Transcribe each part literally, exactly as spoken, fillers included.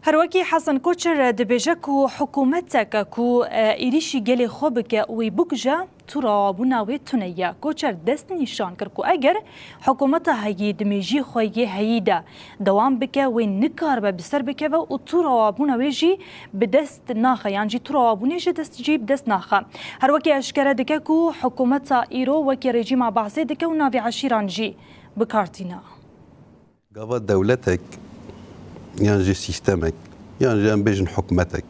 Her wekî Hesen Koçer dibêje ku hikûmeteke ku, e, êrîşî gelê xwe bike, wî bikuje, tu rewabûna wê tune ye. Koçer dest nîşan kir ku eger hikûmeta heyî di mêjiyê xwe yê heyî de dewam bike, wê nikaribe bi ser bikeve û tu rewabûna wê jî bi dest naxe, yan jî tu rewabûnê ji dest jî bi dest naxe. Her wekî eşkere dike ku hikûmeta îro wekî rejîma Baasê dike û navê eşîran jî bi kar tîne. Gava dewletek yan jî sîstemek yan jî em bêjin hikûmetek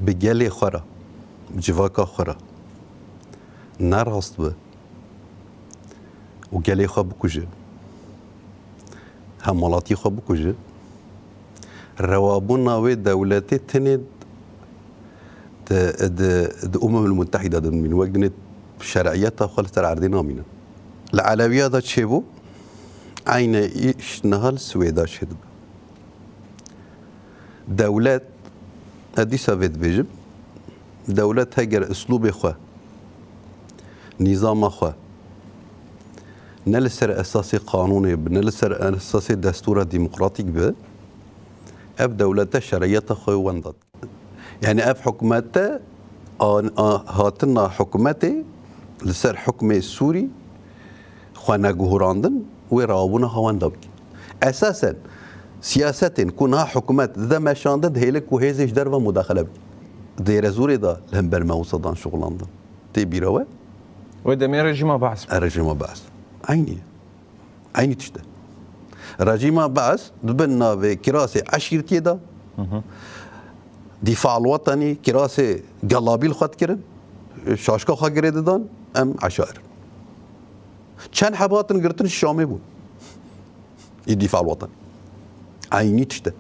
bi gelê xwe re, bi civaka xwe re ne rast be û gelê xwe bikuje, hemwelatiyê xwe bikuje, rewabûna wê dewletê tenê di, di, di Umemul Muttehîda de dimînin. Wek dinê şer'iyeta xwe li ser erdê namînin. Li Elewiya de çêbû, eyne îş niha li Swêda çêdibe. Dewlet, ez dîsa vê dibêjim, dewlet heger uslûbê xwe, nîzama xwe ne li ser esasê qanûnê bi, ne li ser esasê destûra demokratîk bi, ev dewlete şeriyeta xwe wenda dike. Yani ev hikûmete, a, a, hatina hikûmetê li ser hikmê Sûrî xwe neguhurandin, wê rewabûna xwe wenda bike. Esasen siyasetên ku niha hikûmet dide meşandin, dihêle ku hêzê ji derve mudaxele bike. Dêrezûrê de li hember me wisa dan şixulandin. Tê bîra we? Wê demê rejîma Baas bû. E, rejîma Baas. Eynî. Eynî tişt e. Rejîma Baas di bin navê kirasê eşîrtiyê de, Dîfa al-Wetenî, kirasê gelabîl xwe dikirin, şaşka xwe girê didan, em eşair. Çend heb hatin girtin, Şamê bûn. Î Dîfa al-Weten. Eynî tişt e.